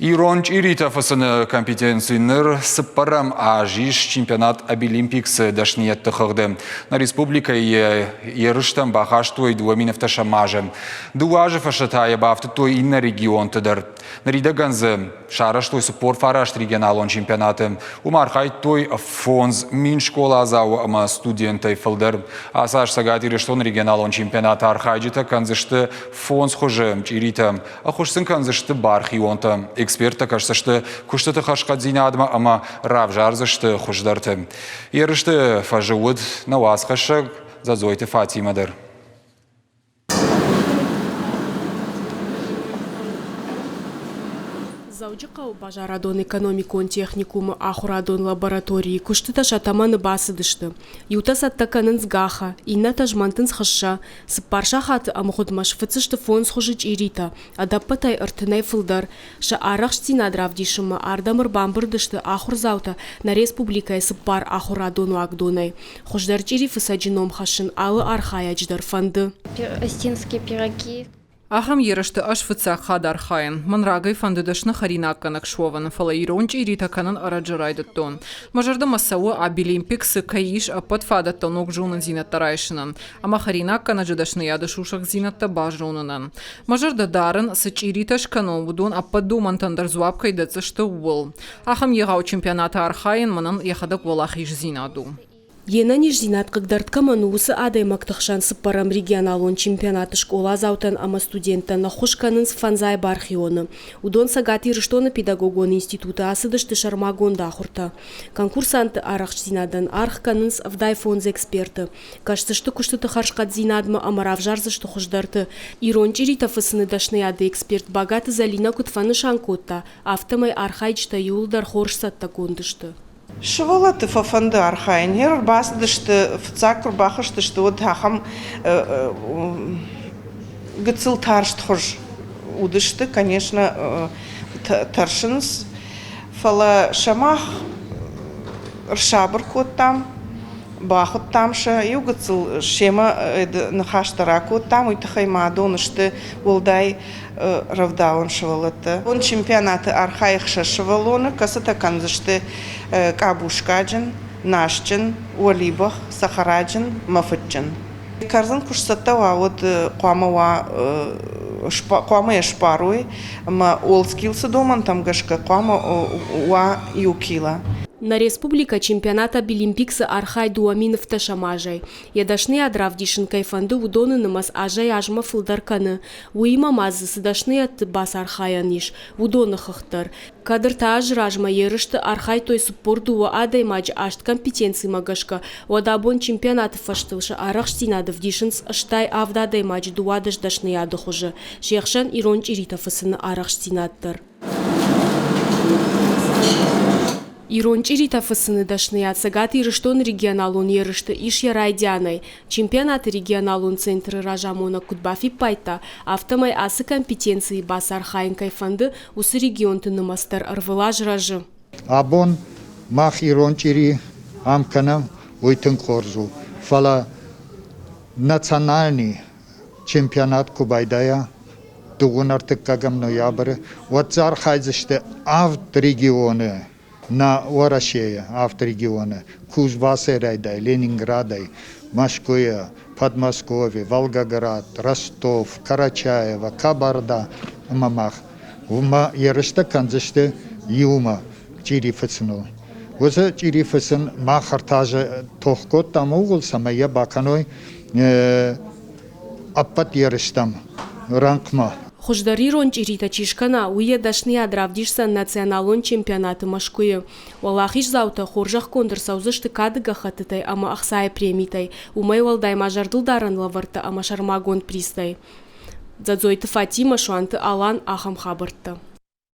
Ирон чъиритӕ фыцыны компетенци ныр цыппӕрӕм аз ис чемпионат Абилимпиксы дӕсныйӕдты хыгъды. Нӕ республикӕйы ерыстӕм бахастой 2007 азы. Дыууӕ азы фӕстӕ та йӕ бафтыдтой иннӕ регионты дӕр. Ныридӕгӕн дзы сарӕзтой 49 регионалон чемпионаты. Уым архайдтой 5000 скъоладзауы ӕмӕ студентӕй фылдӕр. Ацы аз Цӕгат Ирыстоны регионалон чемпионаты архайджытӕ кӕндзысты фондз хуызы чъиритӕ. Ӕххуыс сын кӕндзысты бархионтӕ, эксперттӕ кӕсдзысты куыстыты хӕрзхъӕддзинадмӕ ӕмӕ равзардзысты хуыздӕрты. Ерысты фӕзы уыд нӕ уацхӕссӕг Дзӕдзойты Фатимӕ дӕр. Дзӕуджыхъӕуы базарадон-экономикон техникумы ахуырадон лабораторийы куыстытӕ сӕ тӕмӕны бацыдысты. Иутӕ цӕттӕ кӕнынц гахӕ, иннӕтӕ змӕнтынц хыссӕ. Цыппар сахаты ӕмгъуыдмӕ сфыцдзысты фондз хуызы чъиритӕ, ӕдӕппӕтӕй ӕртынӕй фылдӕр. Сӕ арӕхстдзинад равдисынмӕ ардӕм ӕрбамбырд сты ахуырдзаутӕ нӕ республикӕйы цыппар ахуырадон уагдонӕй. Хуыздӕр чъирифыцӕджы ном хӕссын алы архайӕджы дӕр фӕнды. Остинские пироги. Ахӕм ерысты ӕз фыццаг хатт архайын. Мӕн рагӕй фӕнды дӕсны хӕринаггӕнӕг суӕвын, фӕлӕ ирон чъиритӕ кӕнын ӕрӕджы райдыдтон. Мӕ зӕрдӕмӕ цӕуы, Абилимпиксы кӕй ис ӕппӕт фадӕттӕ ног зонындзинӕдтӕ райсынӕн ӕмӕ хӕринаггӕнӕджы дӕсныйады сусӕгдзинӕдтӕ базонынӕн. Мӕ зӕрдӕ дарын, цы чъиритӕ скӕнон, уыдон ӕппӕт домӕнтӕн дӕр дзуапп кӕй дӕтдзысты, ууыл. Ахӕм егъау чемпионаты архайын мӕнӕн йӕхӕдӕг уӕлахиздзинад у. Йе нӕниздзинад хъыгдард кӕмӕн у, уыцы адӕймӕгты хсӕн цыппӕрӕм регионалон чемпионаты скъоладзаутӕн ӕмӕ студенттӕн ӕххуыс кӕнынц фӕндзай бархионы. Уыдон Цӕгат Ирыстоны педагогон институты ацыдысты сӕрмагонд ахуыртӕ. Конкурсантты арӕхстдзинадӕн аргъ кӕнынц 75 эксперты. Кӕсдзысты куыстыты хӕрзхъӕддзинадмӕ ӕмӕ равзардзысты хуыздӕрты. Ирон чъиритӕ фыцыны дӕсныйады эксперт Багаты Зӕлинӕ куыд фӕнысан кодта, афтӕмӕй архайджытӕ иууылдӕр хорз цӕттӕгонд сты. Сывӕллӕтты фӕфӕнды архайын. Йе рбацыдысты, фыццаг куы рбахызтысты, уӕд ахӕм гыццыл тарстхуыз уыдысты, конечно, тӕрсынц. Фӕлӕ сӕ мах ӕрсабыр кодтам, бахуыдтам сӕ, иу гыццыл семӕ ныхӕстӕ ракодтам, уый тыххӕй ма адон сты уӕлдай рӕвдауӕн сывӕллӕттӕ. Уын чемпионаты архайы хсӕз сывӕллоны, кӕцытӕ кӕндзысты къабускаджын, насджын, уӕлибӕх, цӕхӕраджын мӕ фыдджын. Кӕрдзын куы сцӕттӕ уа, уӕд хъуамӕ уа хъуамӕ йӕ сбарой ӕмӕ WorldSkills-ы домӕнтӕм гӕсгӕ хъуамӕ уа иу кило. Нӕ республикӕ чемпионат Абилимпиксы архайд у 1017 азӕй. Йӕ дӕсныйад равдисын кӕй фӕнды, уыдоны нымӕц азӕй-азмӕ фылдӕр кӕны. Уыимӕ ма дзы цы дӕсныйӕдты бацархайӕн ис, уыдоны хыгъд дӕр. Кӕд ӕртӕ азы размӕ ерысты архайдтой 42 адӕймаджы аст компетенцимӕ гӕсгӕ, уӕд абон чемпионаты фӕзтыл сӕ арӕхстдзинад ӕвдисынц 87 адӕймаджы 12 дӕсныйады хуызы, се хсӕн ирон чъиритӕ фыцыны арӕхстдзинад дӕр. Ирон чъиритӕ фыцыны дӕсныйад Цӕгат Ирыстоны регионалон ерысты ис йӕ райдианӕй. Чемпионаты регионалон центры разамонӕг куыд бафиппайдта, афтӕмӕй ацы компетенцийы бацархайын кӕй фӕнды, уыцы регионты нымӕц дӕр ӕрвылаз рӕзы. Абон мах ирон чъири ам кӕнӕм, уый тынг хорз у. Фӕлӕ национальный чемпионат куы байдайа дыууын ӕртыккӕгӕм ноябры, уӕд дзы архайдзысты авд регионы нӕ Уӕрӕсейы авд регионы Кузбассӕй райдай, Ленинградӕй, Мӕскуыйӕ, Подмосковье, Волгоград, Ростов, Карачаево, Кабарда ӕмӕ мах. Уымӕ ерыстӕ кӕндзысты иумӕ чъири фыцыныл. Уыцы чъири фыцын мах ӕртӕ азы тох кодтам ууыл, цӕмӕй йӕ бакӕной ӕппӕт ерыстӕм рӕнхъмӕ. Хуыздӕр ирон чъиритӕ чи скӕна, уый йӕ дӕсныйад равдисдзӕн националон чемпионаты Мӕскуыйы. Уӕлахиздзаутӕ хорзӕхгонд ӕрцӕудзысты кады гӕххӕттытӕй ӕмӕ ӕхцайы премитӕй, уымӕй уӕлдай ма зӕрдылдарӕн лӕвӕрттӕ ӕмӕ сӕрмагонд призтӕй. Дзӕдзойты Фатимӕ, Суанты Алан, ахӕм хабӕрттӕ.